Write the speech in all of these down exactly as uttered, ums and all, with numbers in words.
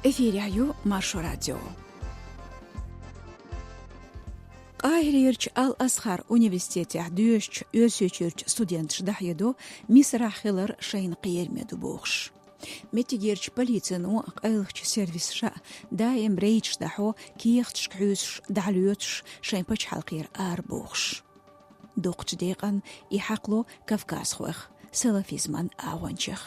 Эфирехь ю Маршо радио. Къахьирерчу Ал-Азхар университетехь доьшучу Оьрсийчуьрчу студенташа дӀахьедо Мисарахь хилар шайна кхераме ду бохуш. Меттигерчу полицино, къайлахчу сервисаша даим рейдаш дӀахьо, кехаташка хьуьйсуш, дӀахьа лоьцуш шайн пачхьалкхера ара бохуш. Дукхачу декъан и хьакхало кавказхойх, салафизман агӀончех.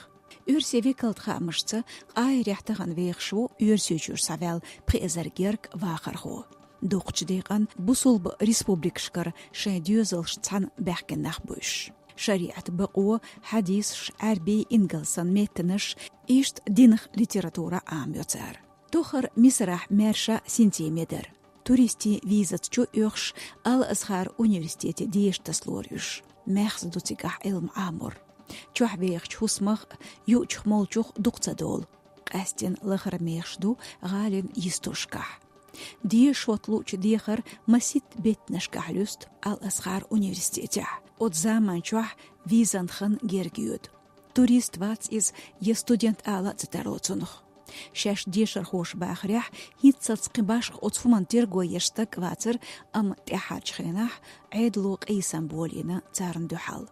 Оьрсийн векалт хаамашца, Къахьирехь тахана вехаш ву Оьрсийчуьра схьаваьлла пхи эзар герга вахархо. Дукхачу декъан бусулба республикашкара шайн доьзалшца цхьаьна баьхкина нах бу уьш. ШариӀат бакъо, хьадисаш, Ӏаьрбий, ингалсан меттанаш, иштта динах литература Ӏамайо цара. Тохара Мисарахь маьрша синтеме дара. Туристийн визаца чу оьхуш, Ал-Азхар университете деша тасалора уьш. Маьхза ду цигахь Ӏилма Ӏамор. Чохь вехачу хӀусамах, юучух-молчух дукха ца долу. Къаьсттина лахара мехаш ду гӀалин йистошкахь. Дешош луучу дехар масийтта беттанашкахь луьсту Ал-Азхар университетехь. Оцу заман чохь визан хан герга йоьду. Турист вац иза, я студент ала а ца тарло цунах. Шаьш дешархоша бахарехь, хӀинццалц кхин башха оцу хӀуманна терго еш стаг вацара, амма тӀаьххьарчу хенахь Ӏедало къийсам болийна царна дуьхьал.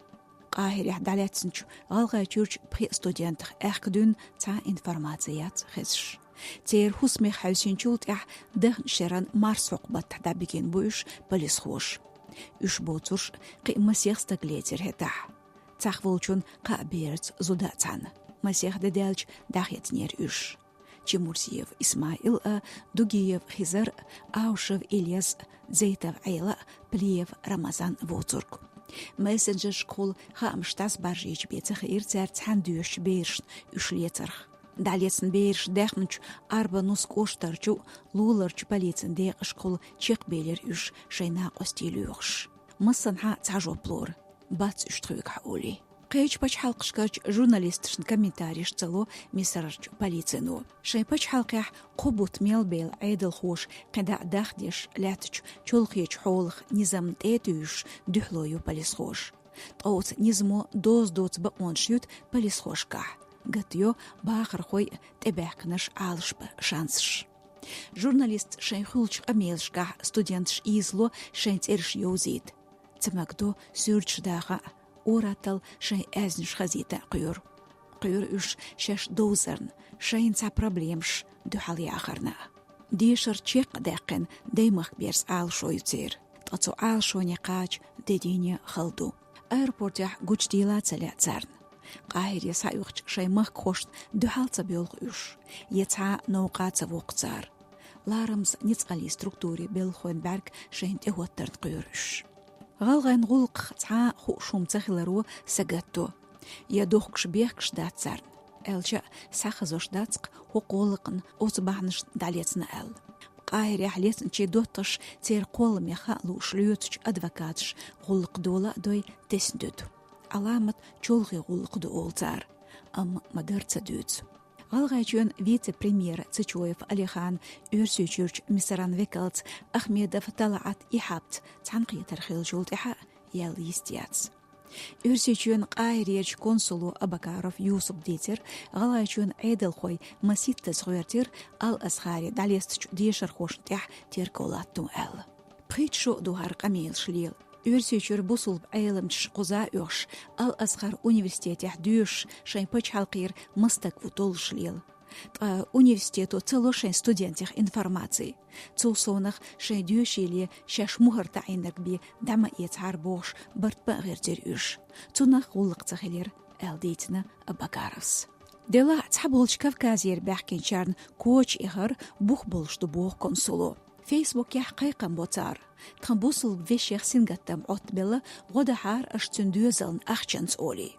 Къахьирехь дӀалаьцначу ГӀалгӀайчуьрчу пхи студентах аьхка дуьйна цхьа а информаци яц хезаш. Церан хӀусамех хьаьвсинчул тӀаьхьа дахначу шеран марсхьокху баттахь дӀабигина бу уьш полисхоша. Уьш боцурш кхин а масех стаг лецира хӀетахь. Цхьаъ волчун кхаа бераца зуда а цхьаьна. Масех де даьлча дӀахецнера уьш. Чемурзиев Исмаил а, Дугиев Хизар а, Аушев Ильяс а, Зейтов Ӏела а, Плиев Рамазан а воцург. Мессенджершкахула хаамаш дӀасабаржийча бен ца хиира цаьрца цхьаьна доьшучу берашна уьш лецарх. ДӀалецна бераш даьхначу Арба-Нус кӀоштарчу, луларчу полицин декъашкахула чекхбелира уьш шайн накъостий лоьхуш. Массанхьа цхьа жоп лора: бац уьш тхоьгахь олий. Кхечу пачхьалкхашкарчу журналисташна комментареш ца ло Мисарарчу полицино. Шайн пачхьалкхехь кхо бутт мел бевлла Ӏедалхоша кхин дӀа дахдеш лаьттачу чолхечу хьолах низамна тӀе а туьйсуш дуьхьало ю полисхоша. Ткъа оцу низамо доза доцу бакъонаш юьту полисхошкахь, гатайо бахархой а, тӀебаьхкинарш а Ӏалашбан шансаш. Журналисташа шайн хуьлучу къамелашкахь студенташ ийзало шайн цӀераш йовзийта. Ца магадо суьрташ даха а, ораттал шайн аьзнаш хазийта а кхоьру. Кхоьру уьш шаьш довзарна, шайна цхьа проблемаш дуьхьал яхарна а. Дешар чекх а даьккхина, даймахка берза Ӏалашо ю церан. Ткъа цу Ӏалашоне кхача де дийне хала ду. Аэропортехь гучудийла а ца лаьа царна. Къахьире схьаоьхучу шайн махкахошна дуьхьал ца боьлху уьш, я цхьа а новкъа ца воккху цара. Ларамаза ницкъаллин структурийн белхалойн бӀаьрг шайна тӀехӀоттарна кхоьру уьш. ГӀалгӀайн гӀуллакхах цхьа а хууш хӀума ца хиларо сагатдо. Я дохкуш-бехкаш дац царна, аьлча а схьахезош дац-кх хӀокху гӀуллакхна оцу бахьанашна дӀалецна аьлла. Къахьирехь лецначийн доттагӀаша церан кхолламех хаа лууш лоьцучу адвокаташа гӀуллакх дола а дой, тесна дуьту. Ӏаламат чолхе гӀуллакх ду олу цара, амма ма-дарра ца дуьйцу. ГӀалгӀайчоьнан вице-премьера Цечоев Алихана Оьрсийчуьрчу Мисаран векалца Ахмедов ТалаӀат Ихьапца цхьаьнакхетар хиллачул тӀаьхьа яьлла йист яц. Оьрсийчоьнан Къахьирерчу консуло Абакаров Юсупа дийцира, ГӀалгӀайчоьнан Ӏедалхой масийттаза гӀоьртира Ал-Азхаре дӀалецначу дешархошна тӀехь терго латтон аьлла. Пхийтта шо а ду хӀара къамелаш лела. Оьрсийчуьра бусулба Ӏеламчаш кхуза а оьхуш, Ал-Азхар университетехь доьшуш шайн пачхьалкхера маса стаг ву толлуш лела. Ткъа университето ца ло шайн студентех информаци. Цул совнаха шайн доьшийле шаьш мухӀар таӀийнарг бен дӀа ма эцахьара бохуш, барт бан а гӀиртира уьш. Цунах гӀуллакх ца хилира, аьлла дийцина Абакаровс. Делахь а цхьаболчу Кавказера баьхкинчарна коча эхар бух болуш ду боху консуло. Фейсбукехь кхайкхам бо цара: «Тхан бусулба вешех сингаттам Ӏоттабелла, гӀо дахьара аша цуьнан доьзална ахчанца», — олий.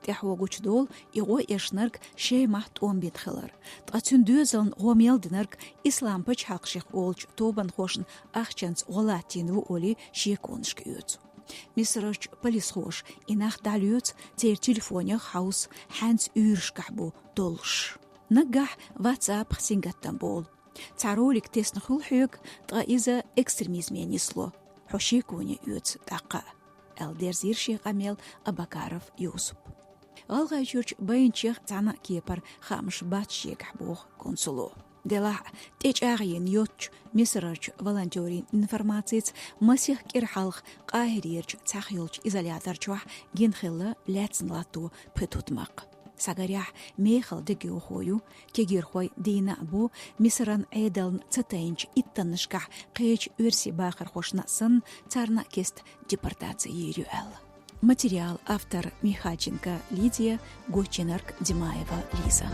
ТӀаьхьо гучудолу и гӀо эшнарг Шемахь тӀом бина хилар. Ткъа цуьнан доьзална гӀо мел динарг ислам пачхьалкх шех олучу тобанхошна ахчанца гӀо латтийна ву олий шеконашка оьцу. Мисарарчу полисхоша и нах дӀалоьцу, церан телефонех хьовса, хьаьнца уьйрашкахь бу толлуш. Наггахь WhatsApp-ах сингаттам болу. Цхьа ролик тесна хуьлу хьоьга, ткъа иза экстремизме нисло. Хьо шеконе оьцу тӀаккха а, аьлла дерзийра шен къамел Абакаров Юсуп. ГӀалгӀайчуьрчу байначех цхьана а кепара хаамаш бац шегахь, боху консуло. Делахь а, тӀечӀагӀйина йоцучу Мисарарчу волонтерийн информацица, масех кӀира хьалха Къахьирерчу цхьаьхьа йолчу изолятор чохь гина хилла лаьцна латто пхи тутмакх. Схьагарехь, мехала дегайовхо ю, кегийрхой дийна а бу Мисаран Ӏедална ца тайначу иттаннашкахь кхечу оьрсийн бахархошна а санна, царна а кеста депортаци йийр ю аьлла. Материал автор Михаченко Лидия, гочйинарг Димаева Лиза.